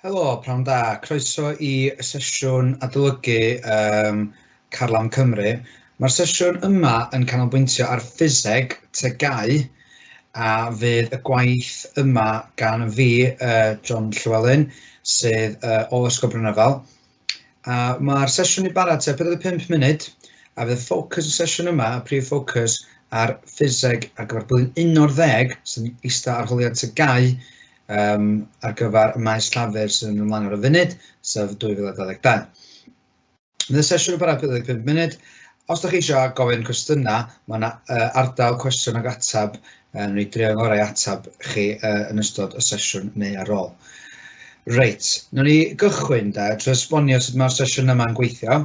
Helo, pnawn da. Croeso i sesiwn adolygu Carlam Cymru. Mae'r sesiwn yma yn canolbwyntio ar ffiseg TGAU a fydd y gwaith yma gan fi, John Llewellyn, sydd o Ysgol Brynrefail. A mae'r sesiwn i bara tua 45 munud a fydd ffocws y sesiwn yma, y prif ffocws, ar ffiseg ar gyfer blwyddyn 11 sy'n eistedd arholiad TGAU ar gyfer y maes llafur sydd yn ymlaen ar y funud, sef 2022. Bydd y sesiwn yn para 45 munud. Os ydych chi eisiau gofyn cwestiynau, mae yna ardal cwestiwn ag ateb, wnawn ni drio ngorau i ateb chi yn ystod y sesiwn neu ar ôl. Reit, wnawn ni gychwyn de, trwy esbonio sut mae'r sesiwn yma'n gweithio.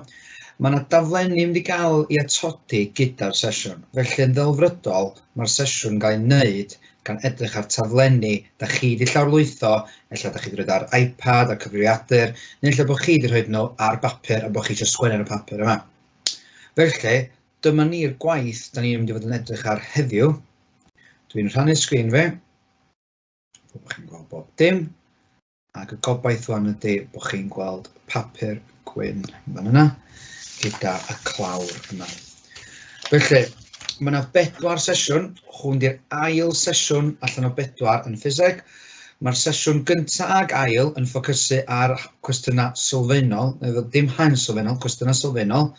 Mae yna daflenni mynd i gael i atodi gyda'r sesiwn, felly yn ddelfrydol mae'r sesiwn yn cael ei wneud gan edrych ar taflenni da chi 'di llawrlwytho, ella da chi 'di rhoid ar iPad, ar cyfrifiadur, neu ella bod chi 'di rhoid nhw ar bapur a bod chi eisiau sgwennu ar y papur yma. Felly, dyma ni'r gwaith da ni'n mynd i fod yn edrych ar heddiw. Dwi'n rhannu sgrin fi, bod chi'n gweld bob dim. Ac y gobaith wan ydy bod chi'n gweld papur gwyn fan yna gyda y clawr yma. Felly, mae yna bedwar sesiwn, hwn di'r ail sesiwn allan o bedwar yn ffiseg. Mae'r sesiwn gyntaf ag ail yn ffocysu ar cwestiynau sylfaenol, neu dim haen sylfaenol, cwestiynau sylfaenol,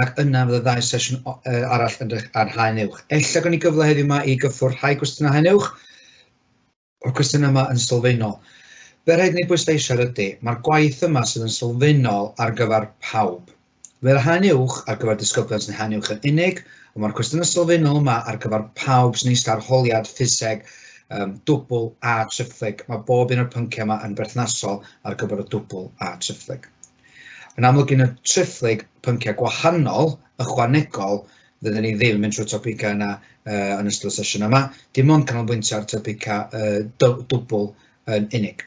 ac yna fydd y ddau sesiwn arall yn edrych ar haen uwch. Ella gawn ni gyfle heddiw yma i gyffwrdd rhai cwestiynau haen uwch, O'r cwestiynau yma yn sylfaenol. Be rhaid ni bwysleisio ydy, mae'r gwaith yma sydd yn sylfaenol ar gyfer pawb. Mae'r haen uwch ar gyfer disgyblion sy'n haen uwch yn unig, ond mae'r cwestiynau sylfaenol yma ar gyfer pawb sy'n eistedd arholiad ffiseg, dwbl a triphlyg. Mae bob un o'r pynciau yma yn berthnasol ar gyfer y dwbl a triphlyg. Yn amlwg un o'r triphlyg pynciau gwahanol, ychwanegol, Fydden ni ddim yn mynd trwy'r topicau yna yn ystod y sesiwn yma, dim ond canolbwyntio ar topicau dwbl yn unig.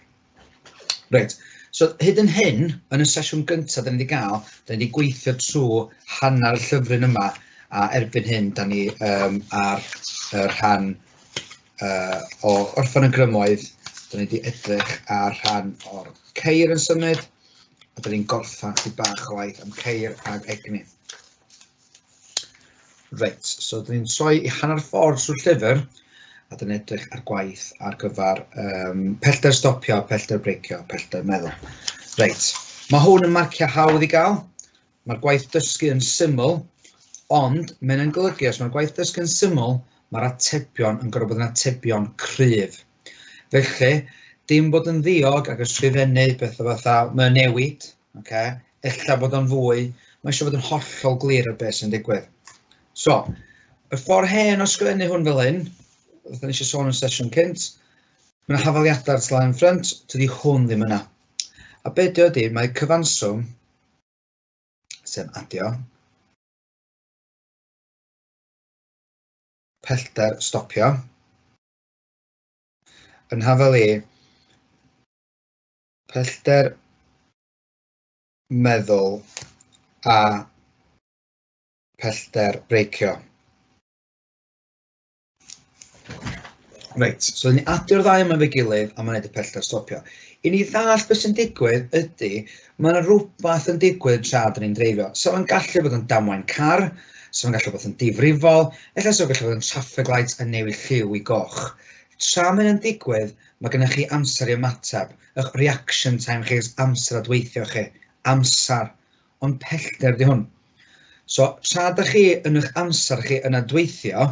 Reit, so hyd yn hyn, yn y sesiwn gyntaf da ni wedi gael, da ni wedi gweithio trwy hanner y llyfryn yma, a erbyn hyn da ni ar y rhan o orffen y grymoedd, da ni wedi edrych ar rhan o'r ceir yn symud, a da ni'n gorffen chydig bach o waith am ceir ag egni. Reit, so dyn ni'n troi i hanner ffordd trwy'r llyfr, a dyn ni'n edrych ar gwaith ar gyfer pellter stopio, pellter breicio, pellter meddwl. Reit, mae hwn yn marciau hawdd i gael. Mae'r gwaith dysgu yn syml, ond mae'n yn golygu os mae'r gwaith dysgu yn syml, mae'r atebion yn gorfod bod yn atebion cryf. Felly, dim bod yn ddiog ac ysgrifennu bethau fatha, mae'n newid, okay? Ella bod o'n fwy, mae eisiau bod yn hollol glir ar beth sy'n digwydd. So, y ffordd hen o sgrifennu hwn fel hyn, fatha nes i sôn yn sesiwn cynt, mae yna hafaliadau ar tlen ffrynt, tydi hwn ddim yna. A be di ydy, mae cyfanswm, sef adio, pellter stopio, yn hafal i pellter meddwl a pellter breicio. Reit, so ni adio'r ddau yma efo'i gilydd a mae'n neud y pellter stopio. I ni ddallt beth sy'n digwydd ydy, mae yna rhywbeth yn digwydd tra dyn ni'n dreifio. So mae'n gallu bod yn damwain car, so mae'n gallu bod yn difrifol, ella so gallu bod yn traffic light yn newid lliw i goch. Tra mae hynny'n digwydd, mae gennych chi amser i ymateb, eich reaction time chi, eich amser adweithio chi, amser, ond pellter di hwn. So, tra da chi yn eich amser chi yn adweithio,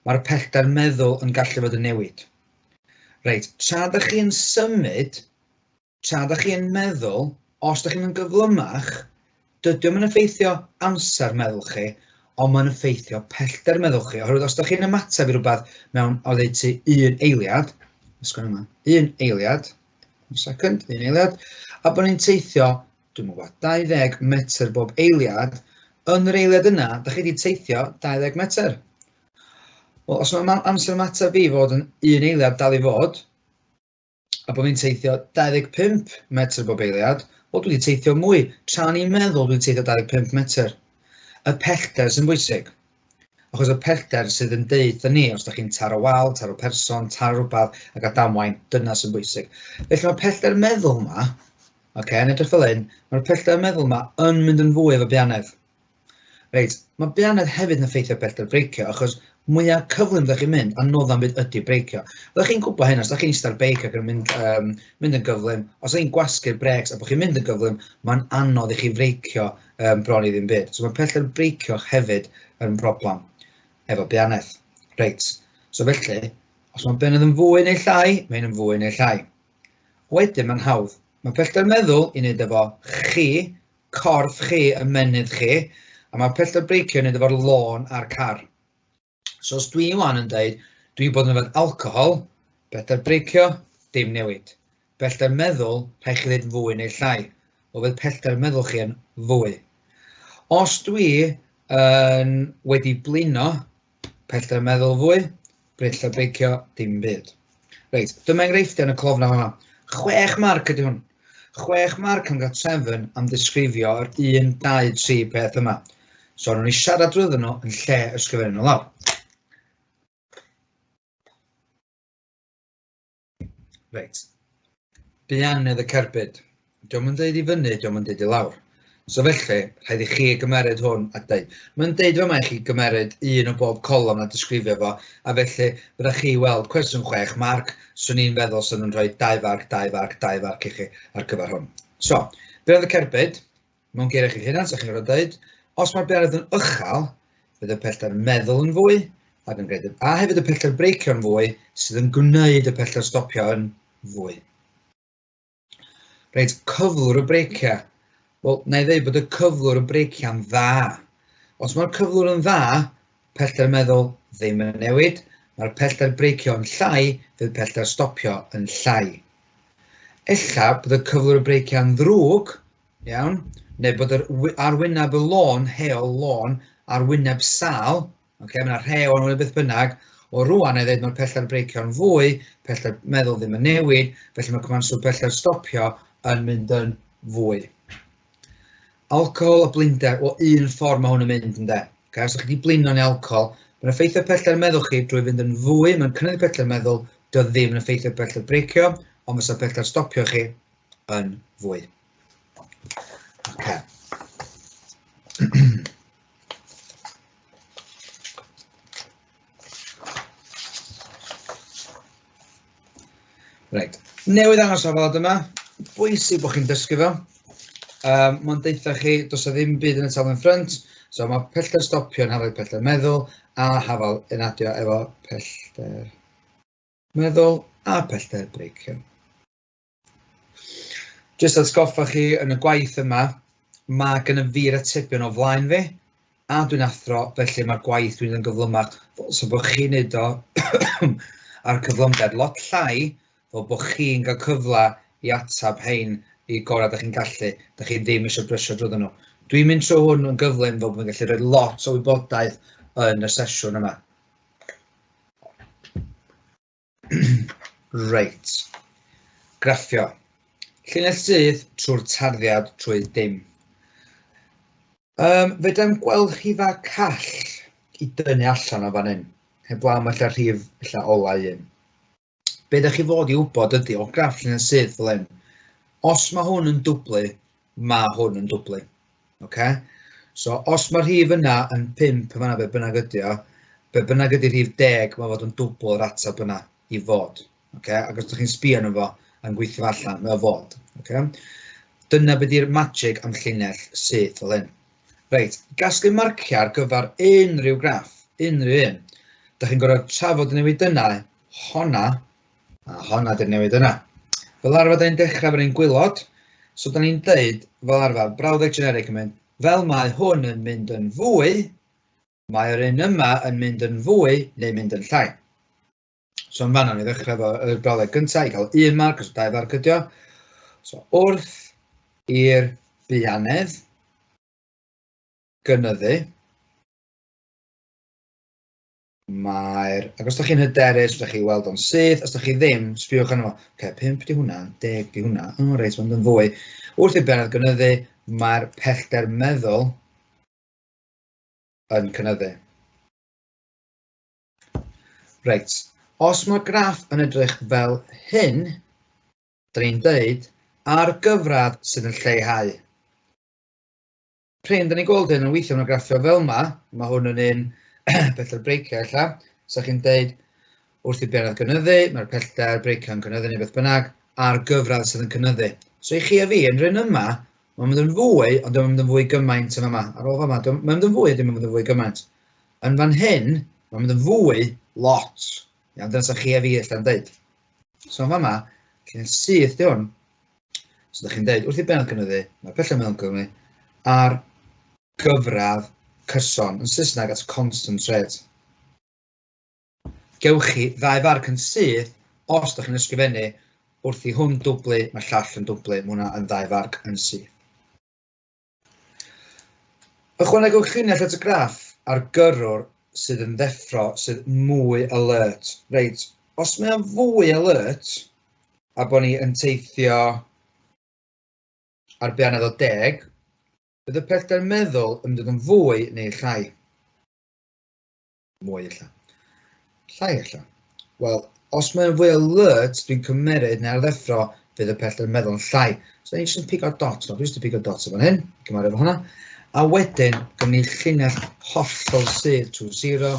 mae'r pellter meddwl yn gallu fod yn newid. Reit, tra da chi yn symud, tra da chi yn meddwl, os da chi'n mynd gyflymach, dydy o'm yn effeithio amser meddwl chi, ond mae'n effeithio pellter meddwl chi. Oherwydd os da chi'n ymateb i rhywbeth mewn oddeutu un eiliad, ysgwn yma, un eiliad, un second, un eiliad, a bod ni'n teithio, dwi'n gwybod, 20 metr bob eiliad, yn yr eiliad yna, da chi wedi teithio 20 metr. Wel, os mae amser ymateb fi fod yn un eiliad dal i fod, a bod fi'n teithio 25 metr bob eiliad, wel dwi wedi teithio mwy, tra o'n i'n meddwl dwi'n teithio 25 metr. Y pellter sy'n bwysig. Achos y pellter sydd yn deud wrthyn ni, os da chi'n taro wal, taro person, taro rhywbeth ac a damwain, dyna sy'n bwysig. Felly mae pellter meddwl yma, okay, yn edrych fel hyn, mae'r pellter meddwl yma yn mynd yn fwy efo buanedd. Reit, mae buanedd hefyd yn effeithio pellter breicio, achos mwyaf cyflym ydych chi'n mynd, anoddaf byd ydy breicio. Ydych chi'n gwybod hyn, os ydych chi'n eistedd ar beic ac yn mynd, mynd yn gyflym, os ydych chi'n gwasgu'r brêcs a bod chi'n mynd yn gyflym, mae'n anodd i chi freicio bron i ddim byd. So mae pellter breicio hefyd yn broblem efo buanedd. Reit, so felly, os mae buanedd yn fwy neu llai, mae'n yn fwy neu llai. Wedyn mae'n hawdd. Mae pellter meddwl i wneud efo chi, corff chi, ymennydd chi, a mae pellter breicio i wneud efo'r lôn a'r car. So os dwi wan yn dweud, dwi bod yn yfed alcohol, pellter breicio, dim newid. Pellter meddwl, rhaid chi ddweud fwy neu llai. O fydd pellter meddwl chi yn fwy. Os dwi yn wedi blino, pellter meddwl fwy, pellter breicio, dim byd. Reit, dyma enghreifftiau yn y colofnau hwnna. 6 marc ydy hwn. 6 marc am gael trefn am ddisgrifio yr 1, 2, 3 peth yma. So, nhw'n i siarad drwyddyn nhw yn lle ysgrifennu nhw lawr. Reit. Buanedd y cerbyd. Dio'm yn deud i fyny, dio'm yn deud i lawr. So felly, rhaid i chi gymeryd hwn a deud. Mae'n deud fama i chi gymeryd un o bob colofn a disgrifio fo, a felly fydda chi weld cwestiwn 6 marc, swn i'n feddwl swn nhw'n rhoi 2 farc, 2 farc, 2 farc i chi ar gyfer hwn. So, buanedd y cerbyd, mewn geiriau chi'ch hunan, so chi'n gorfod deud, os mae'r buanedd yn uchel, fydd y pellter meddwl yn fwy, ac yn gwneud, a hefyd y pellter breicio yn fwy, sydd yn gwneud y pellter stopio yn fwy. Reit, cyflwr y breiciau. Wel, na i ddeud bod y cyflwr y breiciau'n dda. Os mae'r cyflwr yn dda, pellter meddwl ddim yn newid, mae'r pellter breicio yn llai, fydd pellter stopio yn llai. Ella bod y cyflwr y breiciau'n ddrwg, iawn, neu bod yr arwyneb y lôn, heol lôn, arwyneb sâl, okay, mae yna rhew yn beth bynnag, o rwan ei ddeud mae'r pellter breicio'n fwy, pellter meddwl ddim yn newid, felly mae cyfanswm pellter stopio yn mynd yn fwy. Alcohol a blinder, o un ffordd mae hwn yn mynd ynde. Okay, os ydych chi wedi blino neu alcohol, mae'n effeithio pellter meddwl chi drwy fynd yn fwy, mae'n cynyddu pellter meddwl, dio ddim yn effeithio pellter breicio, ond fysa pellter stopio chi yn fwy. Okay. Reit, newydd ddangos o fel yma, bwysig bod chi'n dysgu fo. Mae'n deutha chi, does 'na ddim byd yn y taflen ffrynt, so mae pellter stopio yn hafal pellter meddwl, a hafal yn adio efo pellter meddwl a pellter breicio. Jyst atgoffa chi yn y gwaith yma, mae gen i fi'r atebion o flaen fi, a dwi'n athro, felly mae'r gwaith dwi'n yn gyflymach, so bod chi'n neud o ar cyflymder lot llai, fel bod chi'n cael cyfle i atab hein i gorau da chi'n gallu, da chi ddim eisiau brysio drwyddyn nhw. Dwi'n mynd trwy hwn yn gyflym fel bod fi'n gallu rhoi lot o wybodaeth yn y sesiwn yma. Reit. Graffio. Llinell syth trwy'r tarddiad trwy dim. Fedrai'm gweld rhifau call i dynnu allan o fan hyn, heblaw am ella rhif ella ola un. Be ydych chi fod i wybod ydy, o graff llinell syth fel hyn, os mae hwn yn dwblu, mae hwn yn dwblu. Okay? So, os mae'r rhif yna yn 5, fan'na be bynnag ydy o, be bynnag ydy rhif 10, mae fod yn dwbl yr ateb yna i fod. Okay? Ac os ydych chi'n sbio arno fo yn gweithio allan, mae o fod. Okay? Dyna be di'r magic am llinell syth fel hyn. Reit, gasglu marciau ar gyfer unrhyw graff, unrhyw un. Dach chi'n gorfod trafod y newidynnau, honna, a honna di'r newid yna. Fel arfer, da ni'n dechrau efo'r un gwylod, so da ni'n deud, fel arfer, brawddeg generic yn mynd, fel mae hwn yn mynd yn fwy, mae'r un yma yn mynd yn fwy neu mynd yn llai. So yn fan'na, ni ddechrau efo y brawddeg gyntaf i gael un marc, os 2 farc ydi o. So wrth i'r buanedd gynyddu, mae'r... Ac os ydych chi'n hyderus, ydych chi weld o'n syth, os ydych chi ddim, sbiwch arno fo. Oce, 5 di hwnna, 10 di hwnna, o reit, mae'n yn fwy. Wrth i'r buanedd gynyddu, mae'r pellter meddwl yn cynyddu. Reit, os mae'r graff yn edrych fel hyn, da ni'n deud ar gyfradd sydd yn lleihau. Prin, da ni'n gweld hyn yn weithio mewn graffio fel yma, mae hwn yn un pellter breicio ella, so chi'n deud wrth i bennod gynyddu, mae'r pellter breicio yn cynyddu neu beth bynnag, a'r gyfradd sydd yn cynyddu. So i chi a fi, yn rhan yma, mae'n mynd yn fwy, ond dwi'n mynd yn fwy gymaint yn yma. Ar ôl fama, mae'n mynd yn fwy, dwi'n mynd yn fwy gymaint. Yn fan hyn, mae'n mynd yn fwy lot. Iawn, dyna sa chi a fi allan deud. So yn fama, chi'n syth di hwn. So ydych chi'n deud, wrth i bennod gynyddu, mae'r pellter meddwl yn cynyddu, a'r gyfradd cyson, yn Saesneg at constant rate. Gewch chi ddau farc yn syth os ydych chi'n ysgrifennu wrth i hwn dwblu, mae'r llall yn dwblu, mae hwnna yn ddau farc yn syth. Ychwanegwch llinell at y graff ar gyrrwr sydd yn ddeffro, sydd mwy alert. Reit, os mae o'n fwy alert, a bod ni yn teithio ar bianedd o 10, bydd y pellter meddwl yn mynd yn fwy neu llai? Mwy ella. Llai ella. Wel, os mae'n fwy alert, dwi'n cymeryd neu ar ddeffro, fydd y pellter meddwl yn llai. So, ni'n jyst yn pigo dot, no, dwi'n jyst yn pigo dot o fan hyn, gymaru efo hwnna. A wedyn, gynnu ni llinell hollol sydd trwy 0,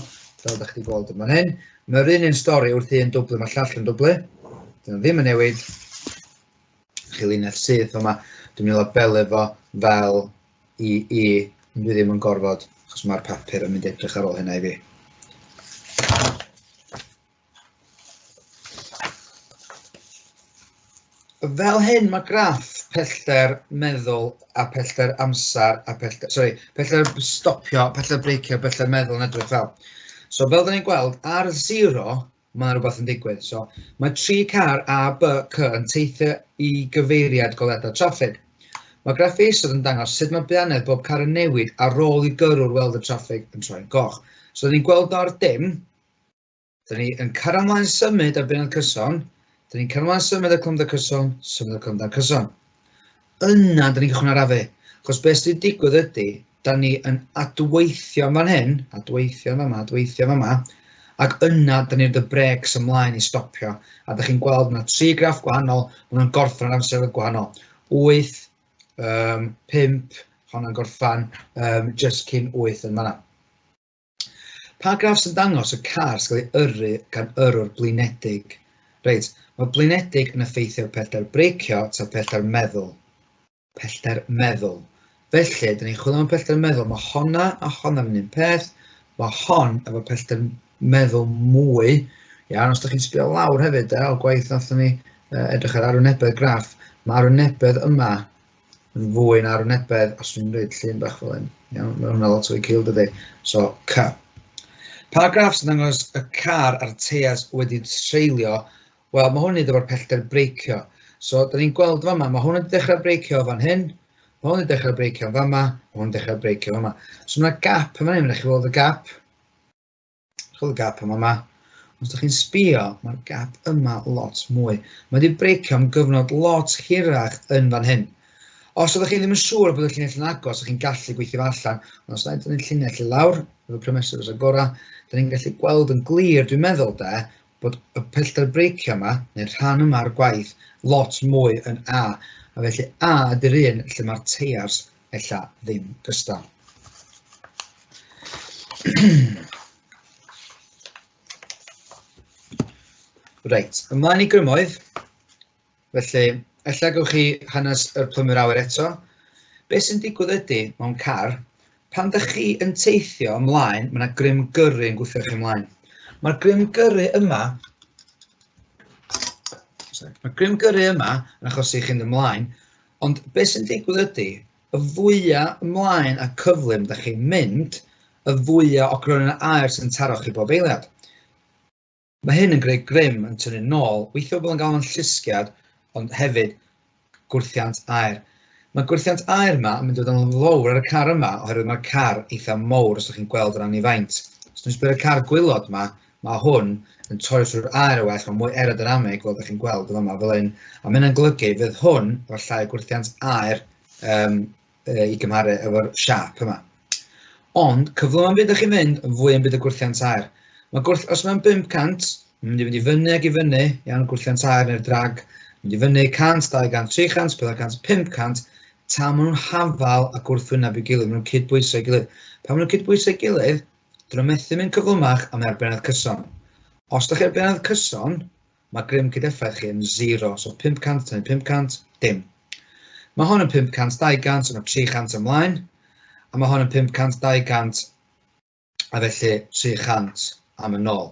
fel ydych chi gweld yn fan hyn. Mae'r un un stori wrth un dwblu, mae'r llall yn dwblu. Dyna ddim yn newid. Chi linell syth yma. Dwi'n mynd i labelu fo fel i i, ond dwi ddim yn gorfod, achos mae'r papur yn mynd edrych ar ôl hynna i fi. Fel hyn mae graff pellter meddwl a pellter amser a pellter, sorry, pellter stopio, pellter breicio, pellter meddwl yn edrych fel. So fel da ni'n gweld, ar 0, mae rhywbeth yn digwydd. So mae tri car A, B, C yn teithio i gyfeiriad goleuadau traffig. Mae graff isod yn dangos sut mae buanedd bob car yn newid ar ôl i gyrrwr weld y traffig yn troi'n goch. So da ni'n gweld ar dim, Da ni yn cario ymlaen symud ar bennod cyson. Da ni'n cario ymlaen symud ar clymdau cyson, symud ar clymdau cyson. Yna, da ni'n cychwyn arafu. Achos beth sydd wedi digwydd ydy, da ni yn adweithio yn fan hyn, adweithio yn fama, adweithio yn fama, ac yna da ni'n rhoi breaks ymlaen i stopio. A da chi'n gweld yna tri graff gwahanol, maen nhw'n gorffen ar amser gwahanol. 8, 5, honna'n gorffan just cyn 8 yn fanna. Pa graff sy'n dangos y car sy'n cael ei yrru gan yrrwr blinedig? Reit, mae blinedig yn effeithio pellter breicio ta pellter meddwl? Pellter meddwl. Felly, dyn ni'n chwilio am pellter meddwl. Mae honna a honna yn un peth. Mae hon efo pellter meddwl mwy. Iawn, os ydych chi'n sbio lawr hefyd, o gwaith nathon ni edrych ar arwynebedd graff, mae arwynebedd yma yn fwy na arwynebedd, os dwi'n rhaid llun bach fel hyn. Iawn, mae hwnna lot o'i cil dydy. So, C. Pa graff sy'n dangos y car a'r teiars wedi treulio? Wel, mae hwn yn efo'r pellter breicio. So, da ni'n gweld fama, mae hwn yn dechrau breicio fan hyn, mae hwn yn dechrau breicio fama, mae hwn yn dechrau breicio fama. So, mae yna gap yma, hyn, chi weld y gap. Chwil y gap yma yma. Os ydych chi'n sbio, mae'r gap yma lot mwy. Mae wedi breicio am gyfnod lot hirach yn fan hyn. Os ydych chi ddim yn siŵr bod y llinell yn agos, ydych chi'n gallu gweithio fo allan. Ond os yna ni'n llinell i lawr, efo prymesur os agora, da ni'n gallu gweld yn glir, dwi'n meddwl de, bod y pellter breicio yma, neu'r rhan yma o'r gwaith, lot mwy yn A. A felly A ydy'r un lle mae'r teiars ella ddim gystal. Reit, ymlaen i grymoedd. Felly, ella gewch chi hanes yr plymwyr awyr eto. Be sy'n digwydd ydy, mewn car, pan dych chi yn teithio ymlaen, mae yna grym gyrru yn gwthio chi ymlaen. Mae'r grym gyrru yma, sorry, mae'r grym gyrru yma yn achosi chi'n ymlaen, ond be sy'n digwydd ydy, y fwya ymlaen a cyflym da chi'n mynd, y fwya o gronynnau aer sy'n taro chi bob eiliad. Mae hyn yn greu grym yn tynnu nôl, weithiau bobl yn galw fo'n llusgiad, ond hefyd gwrthiant aer. Mae gwrthiant aer yma yn mynd i fod yn fawr ar y car yma, oherwydd mae'r car eitha mowr os ydych chi'n gweld o ran ei faint. Os dwi'n sbio ar y car gwylod yma, mae hwn yn torri trwy'r aer yn well, mae'n mwy aerodynamig, fel ydych chi'n gweld yn fama fel hyn, a mae hynna'n golygu fydd hwn efo llai o gwrthiant aer i gymharu efo'r siâp yma. Ond cyflym am byd ydych chi'n mynd, yn fwy yn byd y gwrthiant aer. Mae gwrth, os mae'n 500, mae'n mynd i fynd i fyny ac i fyny, iawn, gwrthiant aer neu'r drag, mynd i fyny 100, 200, 300, 400, 500, tan maen nhw'n hafal a gwrthwyneb i'w gilydd, maen nhw'n cydbwyso ei gilydd. Pan maen nhw'n cydbwyso ei gilydd, dyn nhw'n methu mynd cyflymach a mae arbenedd cyson. Os ydych chi arbenedd cyson, mae grym cydeffaith chi yn 0, so 500 tan 500, dim. Mae hon yn 500, 200, so mae 300 ymlaen, a mae hon yn 500, 200, a felly 300 am yn ôl.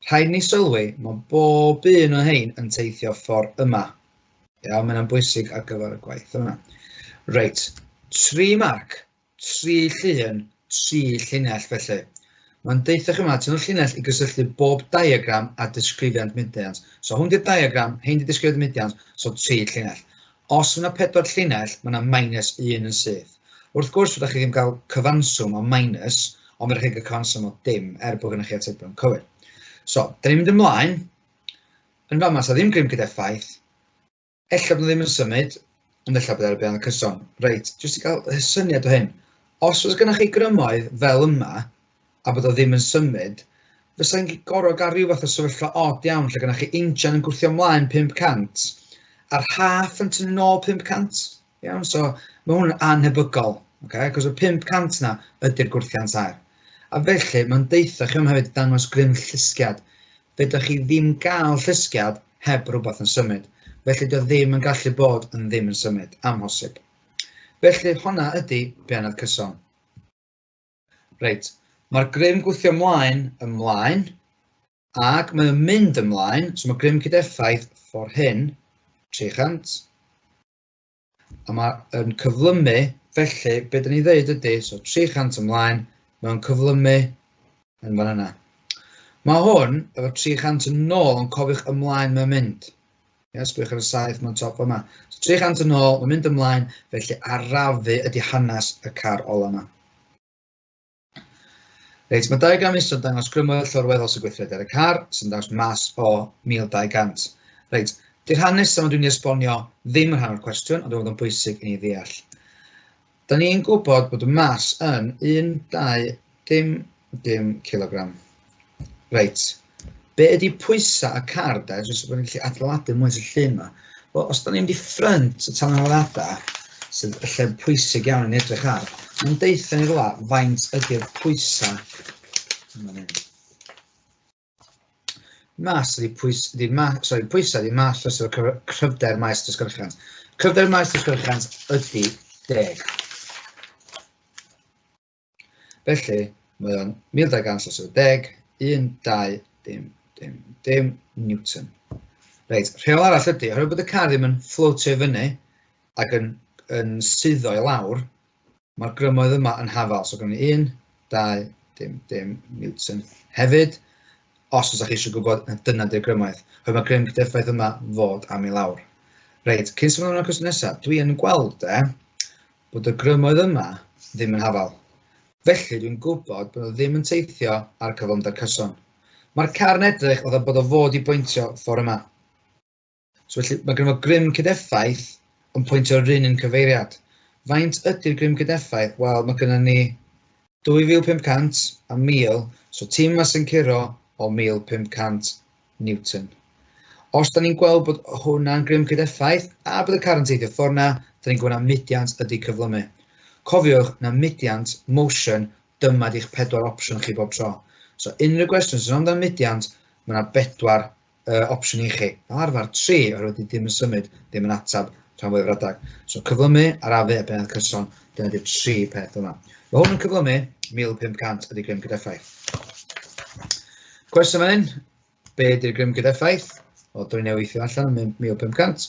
Rhaid ni sylwi, mae bob un o hein yn teithio ffordd yma. Iawn, mae hynna'n bwysig ar gyfer y gwaith yma. Reit, 3 marc, 3 llun, 3 llinell felly. Mae'n deutha chi yma, tynnu llinell i gysylltu bob diagram a disgrifiad mudiant. So hwn di'r diagram, hein di disgrifiad mudiant, so 3 llinell. Os yna 4 llinell, mae yna minus 1 yn syth. Wrth gwrs, fydda chi ddim cael cyfanswm o minus, ond fydda chi'n cael cyfanswm o dim, er bod gennych chi atebion cywir. So, da ni'n mynd ymlaen. Yn fama, sa ddim grym gyda ffaith. Ella bod nhw ddim yn symud, ond ella bod ar y bean cyson. Reit, jyst i gael syniad o hyn. Os oes gennych chi grymoedd fel yma, a bod o ddim yn symud, fysa chi'n gorfod gael rhyw fath o sefyllfa od iawn lle gennych chi injan yn gwthio ymlaen 500 a'r rhaff yn tynnu nôl 500. Iawn, so mae hwn yn anhebygol, okay? Cos y 500 na ydy'r gwrthiant aer. A felly, mae'n deutha chi am hefyd dangos grym llusgiad. Fedrwch chi ddim gael llusgiad heb rhywbeth yn symud. Felly, dio ddim yn gallu bod yn ddim yn symud, amhosib. Felly, honna ydy beanedd cyson. Reit, mae'r grym gwthio ymlaen ymlaen, ac mae o'n mynd ymlaen, so mae grym cydeffaith ffordd hyn, 300, a mae'n cyflymu, felly be dyn ni ddeud ydy, so 300 ymlaen, mae'n cyflymu yn fan yna. Mae hwn efo 300 yn ôl, ond cofiwch ymlaen mae'n mynd. Ie, sbïwch ar y saeth mewn top yma. So 300 yn ôl, mae'n mynd ymlaen, felly arafu ydy hanes y car ola yma. Reit, mae diagram isod yn dangos grymoedd llorweddol sy'n gweithredu ar y car, sy'n dangos mas o 1200. Reit, di'r rhan nesaf yma dwi'n ei esbonio ddim yn rhan o'r cwestiwn, ond dwi'n meddwl bod o'n bwysig i ni ddeall. Da ni'n gwybod bod y mas yn 1, 2, dim, dim kilogram. Reit, be ydy pwysau y car de? Jyst bod ni'n gallu adeiladu mwy o'r llun yma. Wel, os da ni'n mynd i ffrynt y tanholiadau, sydd y lle pwysig iawn yn edrych ar, mae'n deutha ni rhywle faint ydy'r pwysau. Mas ydy pwys, ydy ma, sorry, pwysau ydy mas dros y cryfder maes dysgyrchiant. Cryfder maes dysgyrchiant ydy 10. Felly, mae o'n 1270, 1, 2, dim, dim, dim, Newton. Reit, rheol arall ydy, oherwydd bod y car ddim yn fflotio i fyny ac yn, yn suddo i lawr, mae'r grymoedd yma yn hafal. So, gynnon ni 1, 2, dim, dim, Newton. Hefyd, os oes chi eisiau gwybod, dyna di'r grymoedd. Oherwydd mae grym cydeffaith yma fod am i lawr. Reit, cyn symud ymlaen i'r cwestiwn nesaf, dwi yn gweld de, bod y grymoedd yma ddim yn hafal. Felly dwi'n gwybod bod nhw ddim yn teithio ar cyflymder cyson. Mae'r car yn edrych fatha bod o fod i bwyntio ffordd yma. So felly mae gennym fo grym cydeffaith yn pwyntio yr un un cyfeiriad. Faint ydy'r grym cydeffaith? Wel, mae gennym ni 2500 a 1000, so tîm yma sy'n curo o 1500 Newton. Os da ni'n gweld bod hwnna'n grym cydeffaith a bod y car yn teithio ffordd na, da ni'n gwybod na mudiant ydy cyflymu. Cofiwch na mudiant, motion, dyma di'ch pedwar opsiwn chi bob tro. So unrhyw gwestiwn sy'n amdan mudiant, mae yna bedwar opsiwn i chi. Fel arfer tri, oherwydd di ddim yn symud, ddim yn atab rhan fwyaf o'r adag. So cyflymu, arafu a bennod cyson, dyna di'r tri peth yma. Mae hwn yn cyflymu, 1500 ydy grym cydeffaith. Cwestiwn fan hyn, be ydy'r grym cydeffaith? Wel, dwi'n ei weithio allan yn 1500.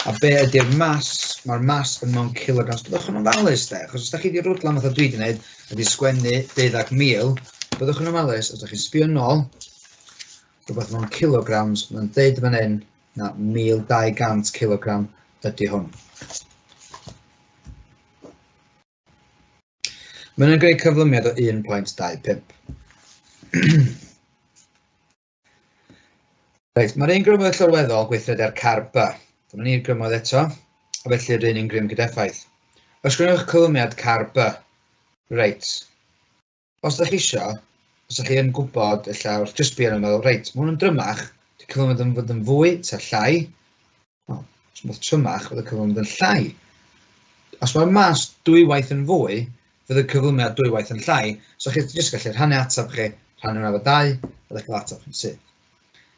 A be ydy'r mas? Mae'r mas yn mewn kilograms. Byddwch yn ofalus de, achos os da chi wedi rwdlan fatha dwi wedi gwneud, ydy sgwennu 12,000, byddwch yn ofalus, os da chi'n sbio nôl, rhywbeth mewn kilograms, mae'n deud fan hyn na 1200 kilogram ydy hwn. Mae'n gwneud cyflymiad o 1.25. Reit, mae'r un grymoedd llorweddol gweithredu ar car B. Dyma ni'r grymoedd eto, a felly'r un un grym gydeffaith. Ysgrifennwch cyflymiad car B. Reit. Os ydych chi isio, Os ydych chi yn gwybod, ella wrth jyst sbio arno meddwl, reit, mae hwn yn drymach, di cyflymedd yn fod yn fwy ta llai? Wel, os mae'n trymach, fydd y cyflymedd yn llai. Os mae'r mas dwywaith yn fwy, fydd y cyflymiad dwywaith yn llai. So chi jyst gallu rhannu ateb chi, rhannu hwnna efo 2, a ddech chi'n ateb chi'n syth.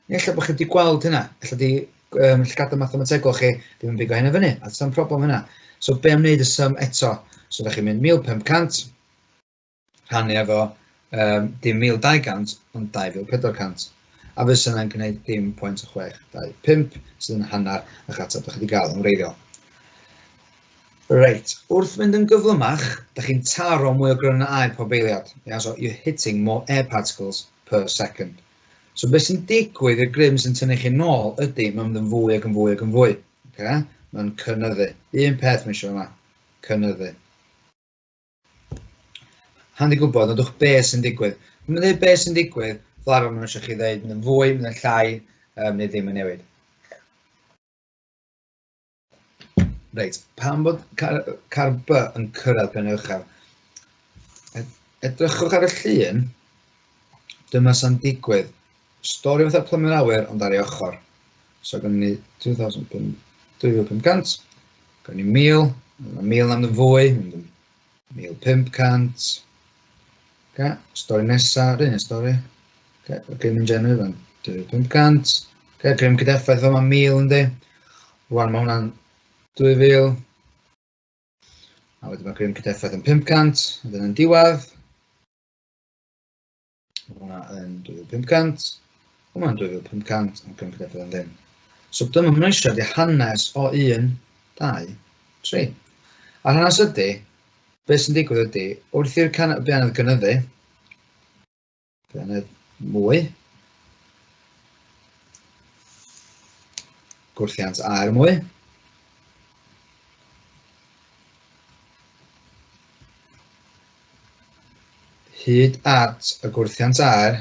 Neu ella bod chi wedi gweld hynna, ella di llygada mathemategol chi ddim yn bigo hynna fyny, a does problem hynna. So be am wneud y sum eto? So ddech chi'n mynd 1500, rhannu efo dim 1200, ond 2400. A fysa yna'n gwneud dim 0.625, sydd yn hanner eich ateb ydych chi wedi gael yn wreiddiol. Reit, wrth fynd yn gyflymach, da chi'n taro mwy o grynau aer pob eiliad. Yeah, so you're hitting more air particles per second. So beth sy'n digwydd i'r grym sy'n tynnu chi nôl ydy, mae'n mynd yn fwy ac yn fwy ac yn fwy. Okay? Mae'n cynyddu. Un peth mae eisiau yma, cynyddu. Handi gwybod, nodwch be sy'n digwydd. Mae'n dweud be sy'n digwydd, fel arfer maen nhw eisiau chi ddeud, mynd yn fwy, mynd yn llai, neu ddim yn newid. Reit, pam bod car, car B yn cyrraedd pen uchaf? Edrychwch ar y llun, dyma sy'n digwydd. Stori fatha plymio'r awyr, ond ar ei ochr. So gynnon ni 2500, gynnon ni 1000, mae 1000 am fwy, mynd yn 1500. Okay. Stori nesaf, yr un stori. Okay. Grym yn gennu, fan 2500. Okay. Grym cydeffaith fel mae 1000 yndi. Rwan mae hwnna'n 2000. A wedyn mae grym cydeffaith yn 500, a dyna'n diwedd. Mae hwnna yn 2500. Hwnna'n 2500, ond grym cydeffaith yn ddim. So dyma maen nhw eisiau ydy hanes o 1, 2, 3. A'r hanes ydy, beth sy'n digwydd ydy, wrth i'r bianedd gynyddu, bianedd mwy, gwrthiant aer mwy, hyd at y gwrthiant aer,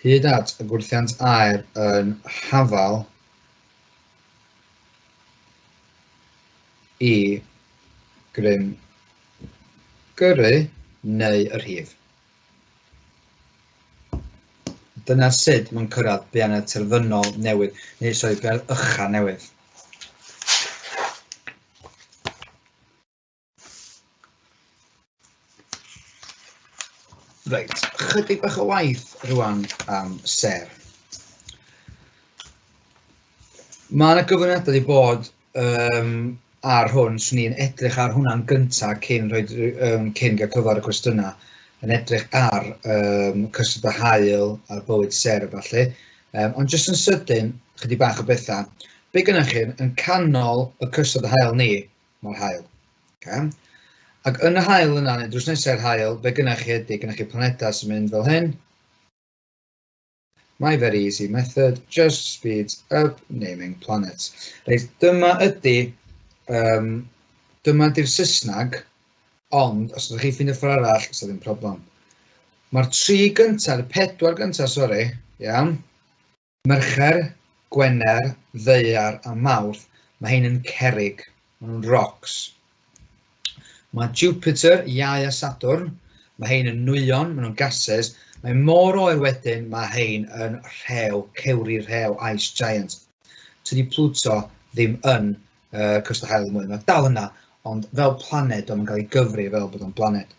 hyd at y gwrthiant aer yn hafal i grym gyrru neu y rhif. Dyna sut mae'n cyrraedd bianedd terfynol newydd, neu sori, bianedd ycha newydd. Reit, chydig bach o waith rwan am ser. Mae yna gyflwyniadau wedi bod ar hwn, 'swn i'n edrych ar hwnna'n gyntaf cyn rhoi, cyn gael cyfle ar y cwestiynau, yn edrych ar cyswllt y haul a'r bywyd sêr a ballu. Ond jyst yn sydyn, chydig bach o bethau. Be gynnoch chi, yn canol y cyswllt y haul ni, mae'r haul. Okay? Ac yn y haul yna, neu drws nesaf i'r haul, be gynnoch chi ydy, gynnoch chi planedau sy'n mynd fel hyn. My very easy method just speeds up naming planets. Reit, dyma ydy, dyma ydy'r Saesneg, ond os ydych chi'n ffeindio ffordd arall, os ddim problem. Mae'r tri gyntaf, y pedwar gyntaf, sori, iawn, Mercher, Gwener, Ddaear a Mawrth, mae hein yn cerrig, maen nhw'n rocks. Mae Jupiter, Iau a Sadwrn, mae hein yn nwyon, maen nhw'n gases. Mae mor oer wedyn, mae hein yn rhew, cewri rhew, ice giant. Tydi Pluto ddim yn cyswllt haul mwy, mae dal yna, ond fel planed, o'n cael ei gyfri fel bod o'n blaned.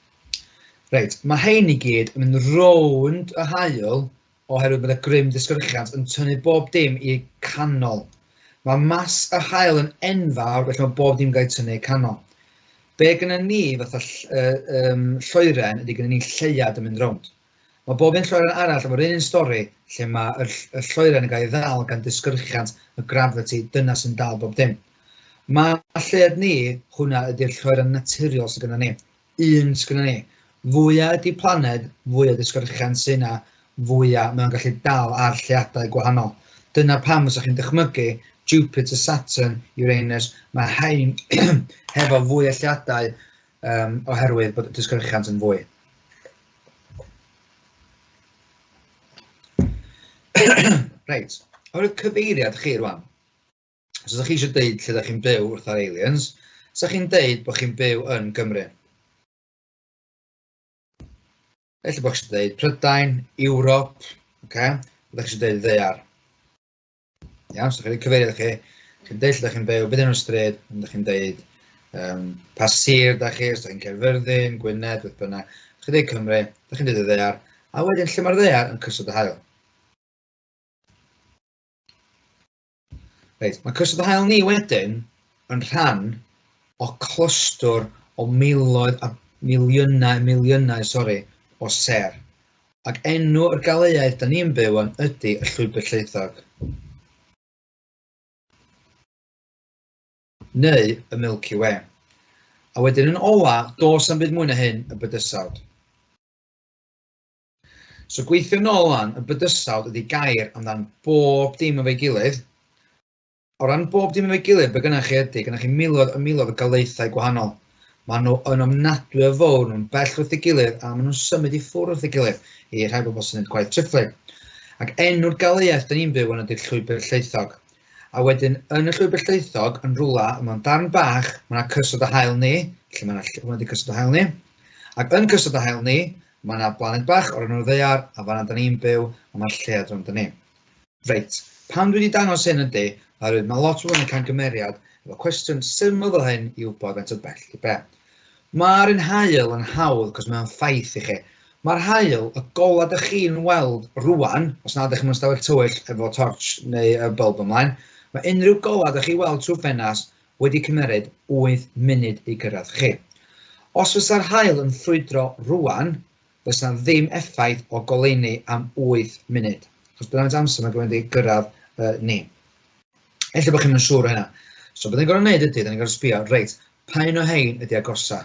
Reit, mae hein i gyd yn mynd rownd y haul oherwydd bod y grym disgyrchiant yn tynnu bob dim i'r canol. Mae mas y haul yn enfawr, felly mae bob dim yn cael ei tynnu i'r canol. Be gynnon ni fatha lloeren ydy gynnon ni lleuad yn mynd rownd. Mae bob un lloeren arall efo'r un stori lle mae y lloeren yn cael ei ddal gan disgyrchiant y gravity, dyna sy'n dal bob dim. Mae lleuad ni, hwnna ydy'r lloeren naturiol sydd gynnon ni. Un sgynnon ni. Fwya ydy planed, fwya disgyrchiant sy 'na, fwya mae o'n gallu dal ar lleuadau gwahanol. Dyna pam os chi'n dychmygu Jupiter, Saturn, Uranus, mae rhain hefo fwy o lleuadau oherwydd bod y disgyrchiant yn fwy. Reit, oherwydd cyfeiriad chi rwan. Os ydych chi eisiau deud lle ydych chi'n byw wrth ar aliens, sa chi'n deud bod chi'n byw yn Gymru. Ella bod chi eisiau dweud Prydain, Ewrop, okay? Ydych chi eisiau dweud ddaear. Iawn, so chi wedi cyfeirio chi, chi'n deud lle ydych chi'n byw, beth enw'r stryd, ond ydych chi'n deud pa sir ydych chi, os ydych chi'n Caerfyrddin, Gwynedd, beth bynnag. Chi'n deud Cymru, ydych chi'n deud y ddaear, a wedyn lle mae'r ddaear yn cyswllt y haul. Reit, mae cyswllt y haul ni wedyn yn rhan o clystwr o miloedd a miliynau, miliynau, sori, o sêr. Ac enw yr galeuaeth da ni'n byw yn ydy y Llwybr Llaethog. Neu y Milky Way. A wedyn yn ola, does am byd mwy na hyn, y bydysawd. So gweithio nôl wan, y bydysawd ydy gair amdan bob dim efo'i gilydd. O ran bob dim efo'i gilydd, be gynnach chi ydy, gynnach chi miloedd a miloedd o galaethau gwahanol. Maen nhw yn ofnadwy o fawr, nhw'n bell wrth ei gilydd, a maen nhw'n symud i ffwrdd wrth ei gilydd, i rhai bobl sy'n gwneud gwaith triphlyg. Ac enw'r galaeth da ni'n byw yn ydy'r Llwybr Llaethog. A wedyn, yn y Llwybr Llaethog, yn rwla, mewn darn bach, mae yna cyswllt y haul ni, lle mae yna, hwnna ydy cyswllt y haul ni. Ac yn cyswllt y haul ni, mae yna blaned bach o'r enw'r ddaear, a fan'na da ni'n byw, a mae'r lleuad rownd ni. Reit, pam dwi wedi dangos hyn ydy, oherwydd mae lot o bobl yn camgymeriad efo cwestiwn syml fel hyn i wybod faint o bell i be. Mae'r un haul yn hawdd, cos mae'n ffaith i chi. Mae'r haul, y golau dych chi'n weld rwan, os nad ydych chi'n mewn stafell tywyll efo torch neu y bulb ymlaen, mae unrhyw golau dych chi'n weld trwy ffenast wedi cymeryd 8 munud i gyrraedd chi. Os fysa'r haul yn ffrwydro rwan, fysa ddim effaith o goleuni am 8 munud. Achos dyna faint amser mae'n gymryd i gyrraedd ni. Ella bod chi'n mynd siŵr o hynna. So beth ni'n gorfod wneud ydy, da ni'n gorfod sbio, reit, pa un o hein ydy agosa?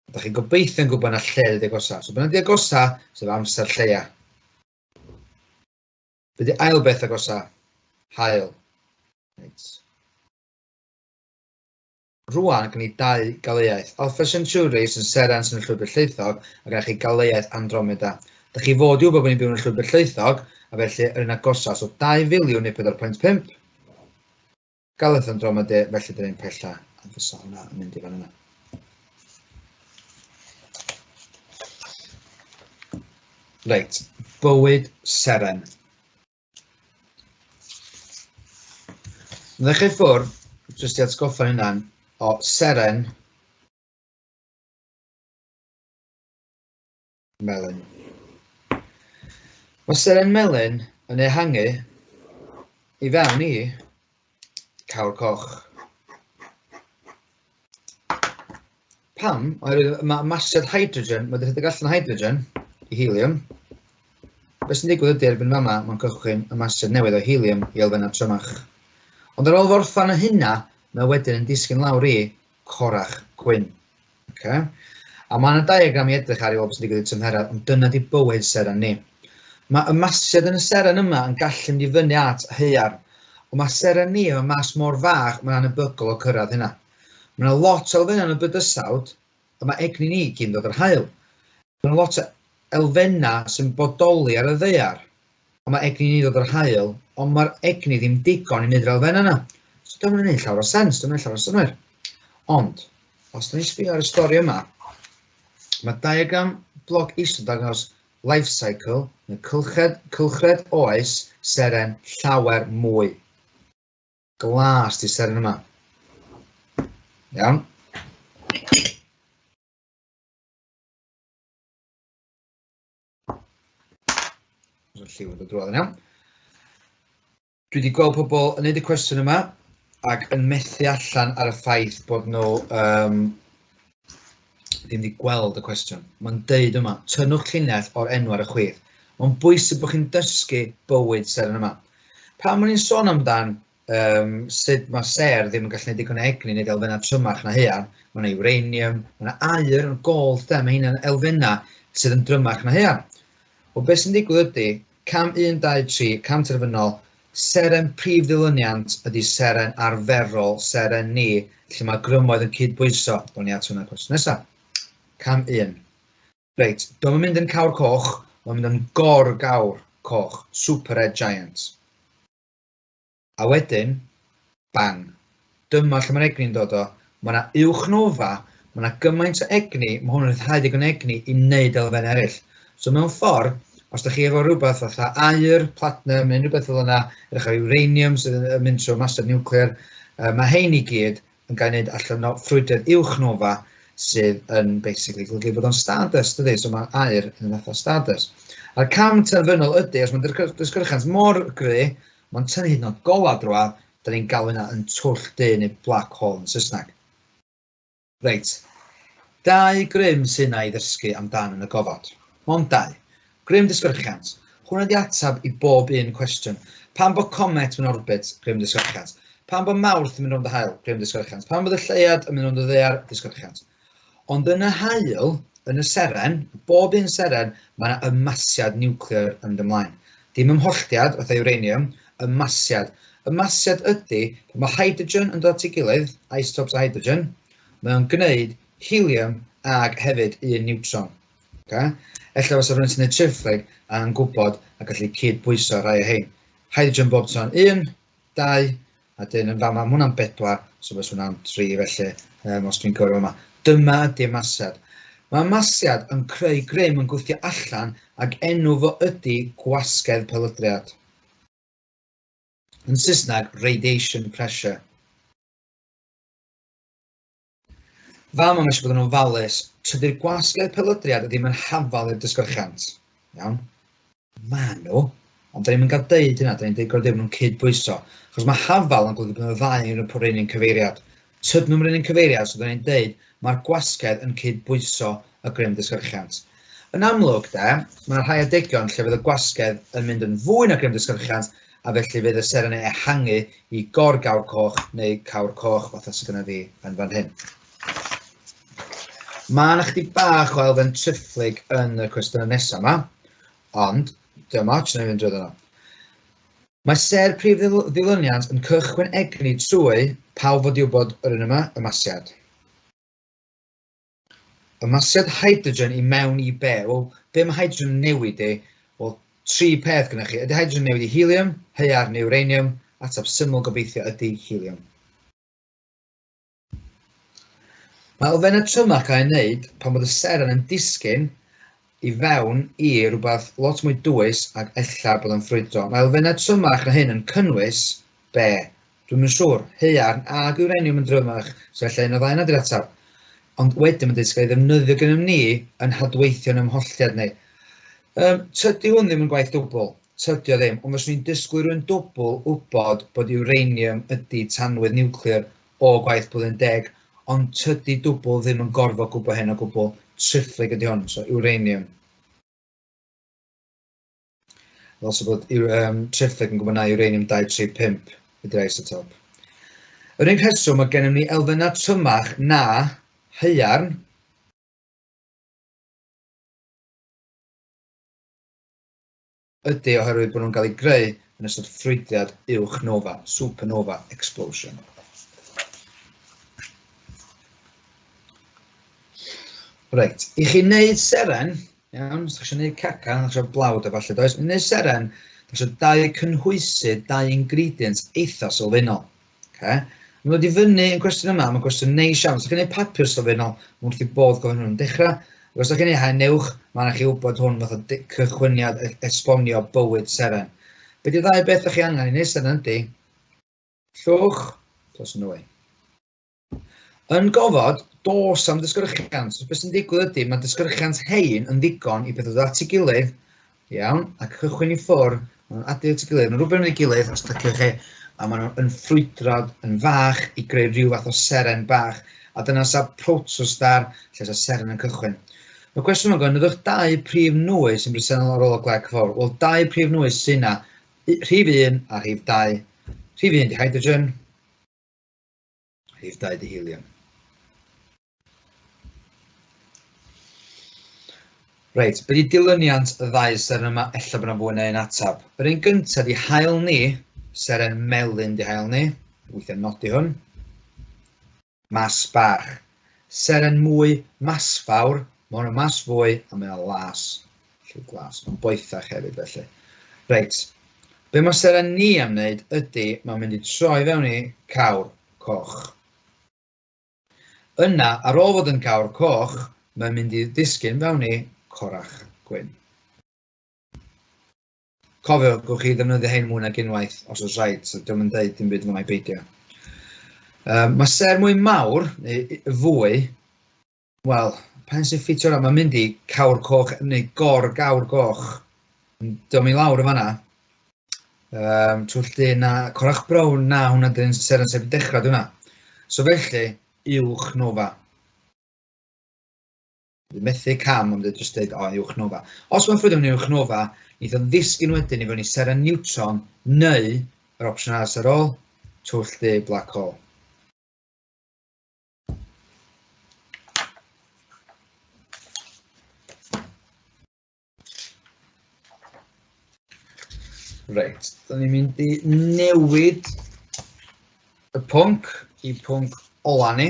Ydych chi'n gobeithio'n gwybod na lle ydy agosa. So bydd ydy agosa, sef amser lleia. Be di ail beth agosa? Haul. Reit. Rwan, gen i dau galeuaeth. Alpha Centauri sy'n seren sy'n y Llwybr Llaethog, a gennych chi galeuaeth Andromeda. Dych chi fod i wybod bod ni'n byw yn y Llwybr Llaethog, a felly yr un agosa, so 2 filiwn neu 4.5. Galaeth Andromeda, felly dyn ni'n pella, a fysa hwnna yn mynd i fan yna. Reit, bywyd seren. Ddechrau ffwrdd, jyst i atgoffa hynna'n, o seren melyn. Mae seren melyn yn ehangu i fewn i cawr coch. Pam? Oherwydd mae masiad hydrogen, mae wedi rhedeg allan o hydrogen i helium. Beth sy'n digwydd ydy erbyn fama, mae'n cychwyn y masiad newydd o helium i elfennau trymach. Ond ar ôl forffan y hynna, mae wedyn yn disgyn lawr i corach gwyn. Okay. A mae yna diagram i edrych ar i weld beth sy'n digwydd i'r tymheredd, ond dyna di bywyd seren ni. Mae ymasiad yn y seren yma yn gallu mynd i fyny at haearn, ond mae seren ni efo mas mor fach, mae'n anebygol o cyrraedd hynna. Mae yna lot o elfennau yn y bydysawd, a mae egni ni gyd yn dod o'r haul. Mae yna lot o elfennau sy'n bodoli ar y ddaear, ond mae egni ni'n dod o'r haul, ond mae'r egni ddim digon i wneud yr elfennau yna. So dyma'n gwneud llawer o sens, dyma'n gwneud llawer o synnwyr. Ond, os da ni'n sbio ar y stori yma, mae diagram blog isod dangos life cycle, neu cylched, cylchred oes seren llawer mwy. Glas di seren yma. Iawn. Os yw'r lliw yn dod drwodd yn iawn. Dwi wedi gweld pobl yn gwneud y cwestiwn yma ac yn methu allan ar y ffaith bod nhw ddim wedi gweld y cwestiwn. Mae'n deud yma, tynnwch llinell o'r enw ar y chwith. Mae'n bwysig bod chi'n dysgu bywyd seren yma. Pan o'n i'n sôn amdan sut mae sêr ddim yn gallu gwneud digon o egni neu elfennau trymach na haearn, mae yna uranium, mae yna aur, gold, de, mae hynna'n elfennau sydd yn drymach na haearn. Wel, beth sy'n digwydd ydy, cam 1, 2, 3, cam terfynol, seren prif ddilyniant ydy seren arferol, seren ni, lle mae grymoedd yn cydbwyso. Down ni at hwnna cwestiwn nesaf. Cam 1. Reit, do'n mynd yn cawr coch, mae'n mynd yn gor-gawr coch, super red giant. A wedyn, bang, dyma lle mae'r egni'n dod o. Mae yna uwch nova, mae yna gymaint o egni, mae hwn yn rhyddhau digon o egni i wneud elfen eraill. So mewn ffordd, os da chi efo rhywbeth fatha aur, platinum, neu rhywbeth fel yna, edrych ar uranium sydd yn mynd trwy ymasiad niwclear, mae hein i gyd yn cael ei wneud allan o ffrwydriad uwchnova sydd yn basically golygu bod o'n stardust, dydy? So mae aur yn fatha stardust. A'r cam terfynol ydy, os mae'n disgyrchant mor gry, mae'n tynnu hyd yn oed golau drwadd, da ni'n galw hynna yn twll du neu black hole yn Saesneg. Reit, dau grym sy'n na i ddysgu amdan yn y gofod. Mond dau. Grym disgyrchiant. Hwnna di atab i bob un cwestiwn. Pan bod comet mewn orbit, grym disgyrchiant. Pan bod Mawrth yn mynd rownd y haul, grym disgyrchiant. Pan bod y lleuad yn mynd rownd y ddaear, disgyrchiant. Ond yn y haul, yn y seren, bob un seren, mae yna ymasiad niwclear yn mynd ymlaen. Dim ymholltiad, fatha uranium, ymasiad. Ymasiad ydy, pan mae hydrogen yn dod at ei gilydd, isotopes o hydrogen, mae o'n gwneud helium ag hefyd un neutron. Okay? Ella fysa rhywun sy'n gwneud triphlyg a'n gwybod a gallu cyd-bwyso rhai o hein. Hydrogen bob tro'n 1, 2, a dyn yn fama, mae hwnna'n 4, so fysa hwnna'n 3 felly, os dwi'n cywir yma. Dyma ydy ymasiad. Mae ymasiad yn creu grym yn gwthio allan ac enw fo ydy gwasgedd pelydriad. Yn Saesneg, radiation pressure. Fama mae eisiau bod yn ofalus, tydi'r gwasgedd pelydriad ddim yn hafal i'r disgyrchiant. Iawn? Ma nhw, ond da ni'n mynd cael deud hynna, da ni'n deud gorau nhw'n cyd-bwyso. Achos mae hafal yn golygu bod nhw'n ddau yn yr un cyfeiriad. Tydyn nhw'n yr un cyfeiriad, so da ni'n deud mae'r gwasgedd yn cyd-bwyso y grym disgyrchiant. Yn amlwg, de, mae rhai adegion lle fydd y gwasgedd yn mynd yn fwy na grym disgyrchiant, a felly fydd y seren yn ehangu i gorgawr coch neu cawr coch fatha sydd gyda fi yn fan hyn. Mae yna chydig bach o elfen triphlyg yn y cwestiynau nesaf yma, ond dyma ots na i fynd drwy nhw. Mae ser prif ddilyniant yn cychwyn egni trwy pawb fod i wybod yr un yma, ymasiad. Ymasiad hydrogen i mewn i be? Wel, be mae hydrogen yn newid i? Wel, tri peth gyda chi. Ydy hydrogen yn newid i helium, haearn neu uranium? Ateb syml gobeithio ydy helium. Mae elfennau trymach cael ei wneud pan bod y seren yn disgyn i fewn i rhywbeth lot mwy dwys ac ella bod o'n ffrwydro. Mae elfennau trymach na hyn yn cynnwys be? Dwi'm yn siŵr. Haearn ag uranium yn drymach, so ella un o ddau yna 'di'r ateb. Ond wedyn mae'n dweud sy'n cael ei ddefnyddio gennym ni yn hadweithio'n ymholltiad ni. Tydi hwn ddim yn gwaith dwbl, tydi o ddim, ond fyswn i'n disgwyl rhywun dwbl wybod bod uranium ydy tanwydd niwclear o gwaith blwyddyn deg, ond tydi dwbl ddim yn gorfod gwybod hyn o gwbl, triphlyg ydy hwn, so uranium. Ddylse bod triphlyg yn gwybod na uranium 235 ydy'r isotop. Yr unig rheswm mae gennym ni elfennau trymach na haearn ydy oherwydd bod nhw'n cael eu greu yn ystod ffrwydriad uwchnova, supernova explosion. Reit, i chi wneud seren, iawn, os ydych chi eisiau gwneud cacan, ydych chi eisiau blawd a falle, does? I wneud seren, ydych chi eisiau dau cynhwysydd, dau ingredient eitha sylfaenol. Okay? Mae'n dod i fyny yn cwestiwn yma, mae'n cwestiwn neis iawn. Os ydych chi'n gwneud papur sylfaenol, mae'n wrth i bodd gofyn hwn yn dechrau. Ac os ydych chi'n gwneud haen uwch, mae'n rhaid chi wybod hwn fath o cychwyniad esbonio bywyd seren. Be di'r ddau beth ydych chi angen i wneud seren ydy llwch plus nwy. Yn gofod, dos am ddisgyrchiant. So, beth sy'n digwydd ydy, mae disgyrchiant hein yn ddigon i beth ddod at ei gilydd, iawn, a cychwyn i ffwrdd, maen nhw'n adio at ei gilydd, maen nhw'n rhywbeth yn ei gilydd, os ydych chi, a maen nhw'n ffrwydrad yn fach i greu rhyw fath o seren bach, a dyna sa protostar, lle sa seren yn cychwyn. Mae cwestiwn yma'n gofyn, nodwch dau prif nwy sy'n bresennol ar ôl y glec fawr. Wel, dau prif nwy sy'n na, rhif 1 a rhif 2. Rhif 1 di hydrogen, Rhif 2 di helium. Reit, be di dilyniant y ddau seren yma? Ella bod yna fwy na un atab. Yr un gyntaf di haul ni, seren melyn di haul ni. Weithiau nodi hwn. Mas bach. Seren mwy masfawr, mae hwn yn mas fwy a mae o'n las. Lliw glas. Mae'n boethach hefyd felly. Reit, be mae seren ni am wneud ydy, mae'n mynd i troi fewn i cawr coch. Yna, ar ôl fod yn cawr coch, mae'n mynd i ddisgyn fewn i corach gwyn. Cofiwch, gewch chi ddefnyddio hein mwy nag unwaith os oes rhaid, so diolch yn dweud dim byd fyna i beidio. Mae ser mwy mawr, neu fwy, wel, pan sy'n ffitio yna, mae'n mynd i cawr coch neu gor gawr goch. Diolch mi lawr y fanna. Twll du na, corach brown na, hwnna dyn ser yn sef dechrau dwi'n So felly, uwch nova. Dwi'n methu cam, ond dwi'n jyst dweud, o, uwch nova. Os mae'n ffrwydro mewn uwch nova, wneith o ddisgyn wedyn i fewn i seren neutron, neu yr opsiwn arall ar ôl, twll du black hole. Reit, da ni'n mynd i newid y pwnc i pwnc ola ni.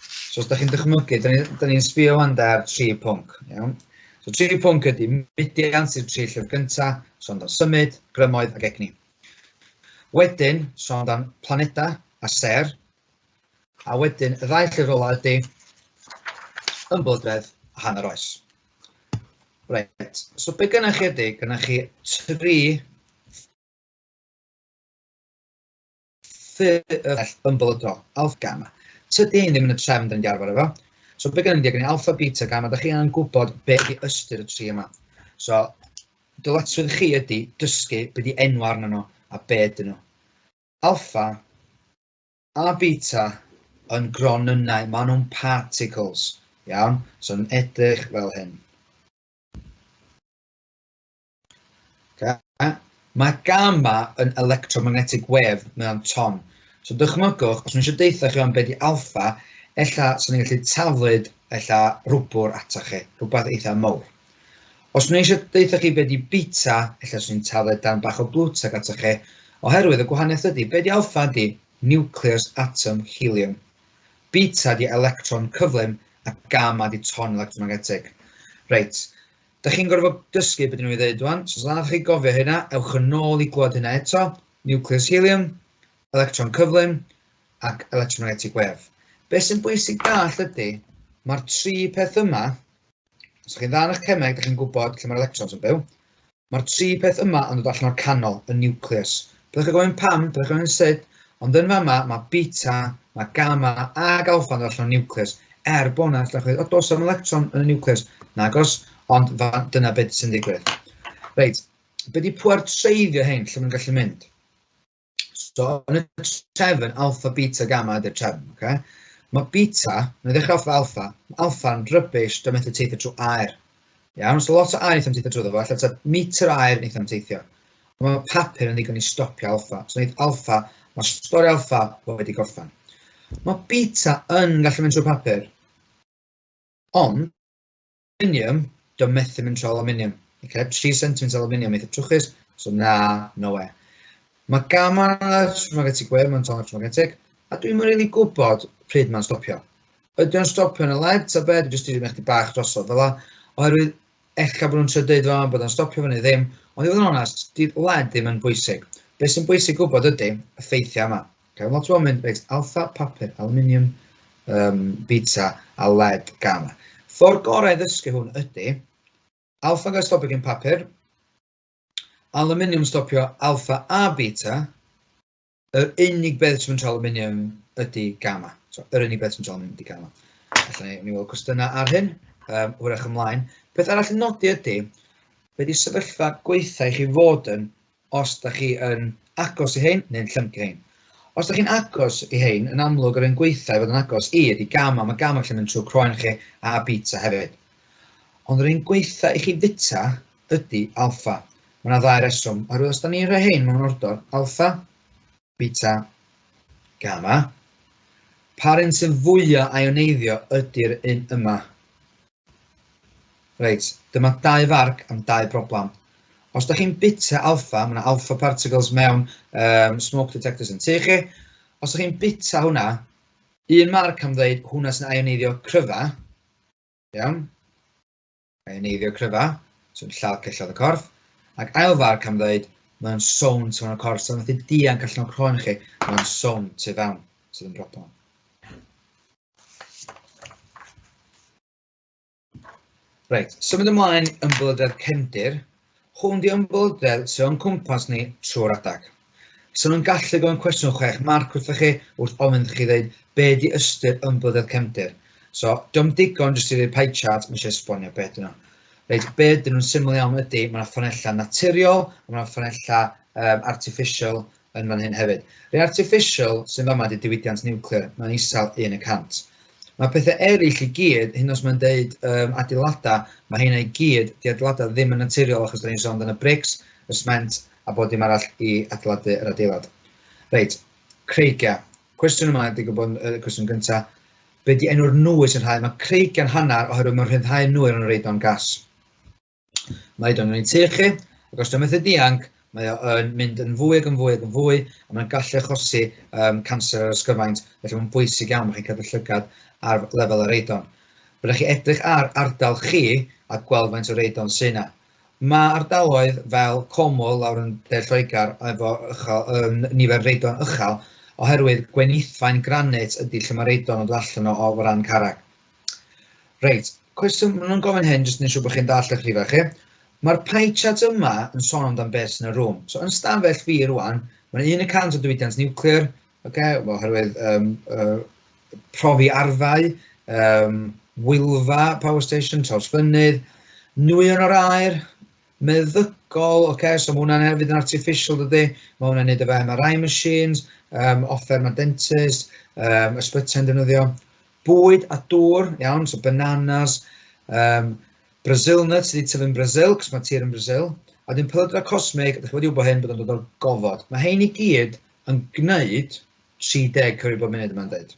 So os da chi'n dychmygu, da ni'n ni sbio wan da ar tri pwnc. Iawn? So tri pwnc ydy mudiant i'r tri llyfr gyntaf, so amdan symud, grymoedd ac egni. Wedyn, so amdan planedau a ser, a wedyn y ddau llyfr ola ydy ymbelydredd a hanner oes. Reit, so be gynnach chi ydy, gynnach chi tri ffurf ymbelydrol, alfa, gamma. Tydi hyn ddim yn y trefn dyn ni arfer efo. So be gynnyn ni, gynnyn alfa, beta, gamma, da chi angen gwybod be ydy ystyr y tri yma. So, dyletswydd chi ydy dysgu be di enw arnyn nhw a be ydyn nhw. Alfa a beta yn gronynnau, maen nhw'n particles, iawn? So nhw'n edrych fel hyn. Okay. Mae gamma yn electromagnetic wave, mae o'n ton. So dychmygwch, os nhw'n eisiau deitha chi am beth di alpha, ella sy'n ni'n gallu taflud ella rwbwr atoch chi, rhywbeth eitha mowr. Os nhw eisiau deutha chi be di beta, ella swn i'n taflu darn bach o blwtag atoch chi, oherwydd y gwahaniaeth ydy, be di alpha ydy nucleus atom helium. Beta di electron cyflym a gamma di ton electromagnetic. Reit, da chi'n gorfod dysgu beth nhw'n ei ddeud wan, so os na chi gofio hynna, ewch yn ôl i glwad hynna eto. Nucleus helium, electron cyflym ac electromagnetic wave. Be sy'n bwysig dall ydy, mae'r tri peth yma, Os ydych chi'n dda yn eich cemeg, ydych chi'n gwybod lle mae'r electrons yn byw. Mae'r tri peth yma yn dod allan o'r canol, y nucleus. Byddwch chi'n gofyn pam, byddwch chi'n gofyn sut, ond yn fama mae beta, mae gamma ag alpha yn dod allan o'r nucleus. Er bod yna, allwch chi, o, does am electron yn y nucleus. Nagos, ond dyna beth sy'n digwydd. Reit, be di pŵer treiddio hyn, lle maen nhw'n gallu mynd? So, yn y trefn, alpha, beta, gamma ydy'r trefn, okay? Mae beta, mae'n ddechrau off alpha, mae alpha'n rybys, dwi'n methu teithio trwy aer. Iawn, so lot o aer wnaeth am teithio trwy fo, allan tua metr o aer wnaeth am teithio. Mae papur yn ddigon i stopio alpha. So wneud alpha, mae stori alpha wedi gorffan. Mae beta yn gallu mynd trwy papur, ond aluminium, dio methu mynd trwy aluminium. Okay? 3 cm aluminium eitha trwchus, so na, no way. Mae gamma electromagnetic wave, mae'n ton electromagnetic, a dwi'n mynd rili gwybod pryd mae'n stopio. Ydy o'n stopio yn y led, ta be, dwi'n jyst i chdi bach drosodd fel la, oherwydd ella bod nhw'n trio deud fel bod o'n stopio fyny ddim, ond i fod yn onest, di led ddim yn bwysig. Be sy'n bwysig gwybod ydy y ffeithiau yma. Okay, lot o'n mynd, reit, alpha, papur, aluminium, beta a lead, gamma. Ffordd gorau i ddysgu hwn ydy, alpha gael stopio gen papur, aluminium stopio alpha a beta, yr unig beth sy'n mynd trwy aluminium ydy gamma. So, yr unig beth sy'n trwy aluminium ydy gamma. Felly, ni weld cwestiynau ar hyn, hwyrach ymlaen. Peth arall i nodi ydy, be di sefyllfa gweitha i chi fod yn os da chi yn agos i hein neu'n llyncu hein. Os da chi'n agos i hein, yn amlwg yr un gweitha i fod yn agos i ydy gamma, mae gamma gallu mynd trwy croen chi a beta hefyd. Ond yr un gweitha i chi fita ydy alpha. Mae yna ddau reswm. Oherwydd os da ni'n rhoi hein mewn ordor, alpha, beta, gamma, pa'r un sy'n fwyaf ioneiddio ydy'r un yma. Reit, dyma dau farc am dau broblem. Os da chi'n bita alpha, mae yna alpha particles mewn smoke detectors yn tŷ chi. Os da chi'n bita hwnna, un marc am ddeud hwnna sy'n ioneiddio cryfa, iawn, ioneiddio cryfa, sy'n lladd celloedd y corff, ac ail farc am ddeud mae'n sownd tu fewn y corff, so methu dianc allan o'r croen chi, mae'n sownd tu fewn, sydd yn broblem. Reit, symud ymlaen yn blyder cefndir. Hwn di ymbelydredd sydd o'n cwmpas ni trwy'r adag. So nhw'n gallu gofyn cwestiwn 6 marc wrthych chi wrth ofyn chi ddeud be di ystyr ymbelydredd cefndir. So, diolch digon jyst i ddeud pie chart, mae eisiau esbonio be ydyn nhw. Reit, be ydyn nhw'n syml iawn ydy, mae yna ffynellau naturiol, a mae yna ffynellau artificial yn fan hyn hefyd. Rhai artificial sy'n fama ydy diwydiant niwclear, mae'n isel 1%. Mae pethau eraill i gyd, hyn os mae'n deud adeiladau, mae heina i gyd, di adeiladau ddim yn naturiol achos da ni'n sôn amdano brics, y sment a bod dim arall i adeiladu yr adeilad. Reit, creigiau. Cwestiwn yma ydy gwybod y cwestiwn gyntaf. Be di enw'r nwy sy'n rhai? Mae creigiau'n hanner oherwydd mae'n rhyddhau nwy yn radon gas. Mae radon yn ei tŷ chi, ac os dwi'n methu dianc, mae o'n mynd yn fwy ac yn fwy ac yn fwy, a mae'n gallu achosi canser ar ysgyfaint, felly mae'n bwysig iawn bod chi'n cadw llygad ar lefel y radon. Byddwch chi edrych ar ardal chi a gweld faint o radon sy'n yna. Mae ardaloedd fel Cornwall lawr yn De Lloegr efo uchel, nifer radon uchel, oherwydd gwenithfaen granit ydy lle mae radon yn dod allan o ran carreg. Reit, cwestiwn, maen nhw'n gofyn hyn, jyst yn siŵr bod chi'n dallt eich rhifau chi. Mae'r pie chart yma yn sôn amdan beth sy'n y rŵm. So yn stafell fi rwan, mae'n 1% o diwydiant niwclear, okay, oherwydd profi arfau, Wylfa power station, Trawsfynydd, nwyon o'r aer, meddygol, okay, so mae hwnna'n hefyd yn artificial dydy, mae hwnna'n neud efo MRI machines, offer mae dentist, ysbytau'n defnyddio, bwyd a dŵr, iawn, so bananas, Brazil nuts sydd wedi tyfu'n Brazil, cos mae tir yn Brazil, a wedyn pelydrau cosmig, ydych chi wedi gwybod hyn bod yn dod o'r gofod. Mae hein i gyd yn gwneud 30 cyfri bob munud yma'n dweud.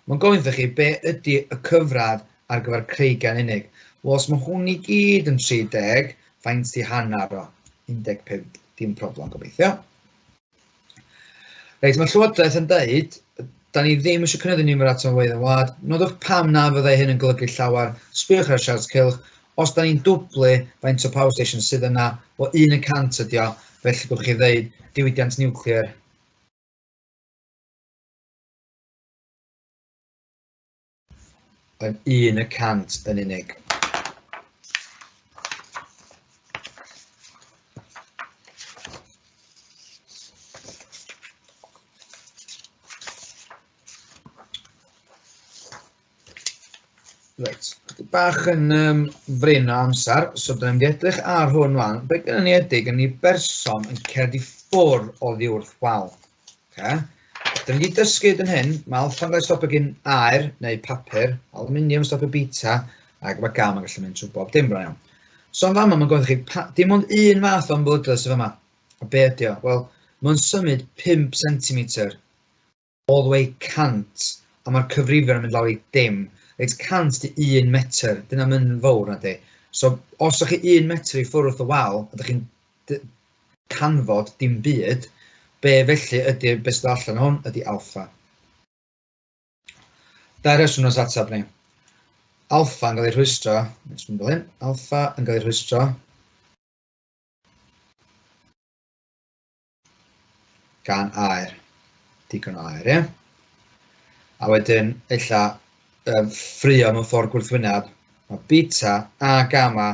Mae'n gofyn wrthych chi be ydy y cyfradd ar gyfer creigiau'n unig. Wel, os mae hwn i gyd yn 30, faint di hanner o? 15, dim problem gobeithio. Reit, mae Llywodraeth yn dweud, da ni ddim eisiau cynyddu nifer atomfeydd yn wlad. Nodwch pam na fyddai hyn yn golygu llawer. Sbïwch ar y siart cylch. Os da ni'n dwblu faint o power station sydd yna, wel 1% ydi o, felly gewch chi ddeud diwydiant niwclear yn 1% yn unig. Reit, bach yn frin o amser, so dyn ni'n mynd i edrych ar hwn wan. Be gynnon ni ydy, gynnon ni berson yn cerdded i ffwrdd oddi wrth wal. Okay. Dyn ni wedi dysgu yn hyn, mae alfa'n cael ei stopio gyn aer neu papur, aluminium stopio beta, ac mae gamma yn gallu mynd trwy bob dim bron iawn. So yn fama mae'n gofyn chi, dim ond un fath o ymbelydredd sydd fama. A be ydy o? Wel, mae'n symud 5 cm all the way 100, a mae'r cyfrifon yn mynd lawr i dim. Reit, 100 di 1 metr, dyna mynd fawr na di. So, os ydych chi 1 metr i ffwrdd wrth y wal, a ydych chi'n canfod dim byd, be felly ydy, be sydd allan hwn, ydy alpha. Dau reswm nos atab ni. Alpha yn cael ei rhwystro, nes mynd fel hyn, alpha yn cael ei rhwystro gan aer, digon o aer, ie? A wedyn, ella ffrio mewn ffordd gwrthwyneb, mae beta a gamma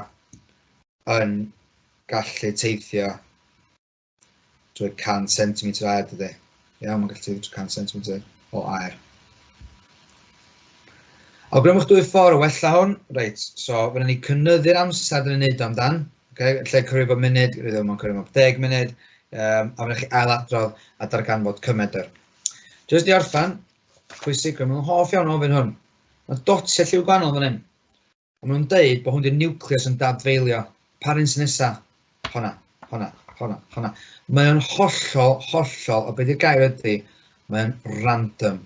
yn gallu teithio drwy 100 cm aer, dydy. Iawn, mae'n gallu teithio drwy 100 cm o aer. Awgrymwch dwy ffordd o wella hwn. Reit, so fydden ni cynyddu'r amser dyn ni'n neud o amdan. Okay, lle cyfrif bob munud, rydw i'n cyfrif bob 10 munud, a fydden chi ailadrodd a darganfod cymedr. Jyst i orffan, pwysig, mae'n hoff iawn o ofyn hwn. Mae dotiau lliw gwahanol fan hyn. A maen nhw'n deud bod hwn di'r nucleus yn dadfeilio. Pa'r un sy'n nesa? Honna, honna, honna, honna. Mae o'n hollol, hollol, a beth yw'r gair ydy, mae o'n random.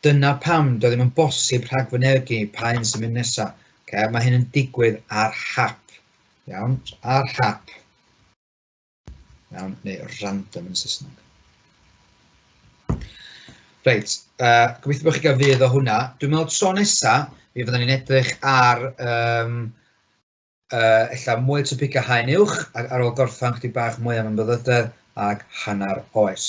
Dyna pam doedd ddim yn bosib rhagfynegi pa un sy'n mynd nesa. Okay? Mae hyn yn digwydd ar hap. Iawn, ar hap. Iawn, neu random yn Saesneg. Reit, gobeithio bod chi gael fudd o hwnna. Dwi'n meddwl tro nesa, mi fyddwn ni'n edrych ar ella mwy o topigau haen uwch, ac ar ôl gorffan chydig bach mwy am ymbelydredd ac hanner oes.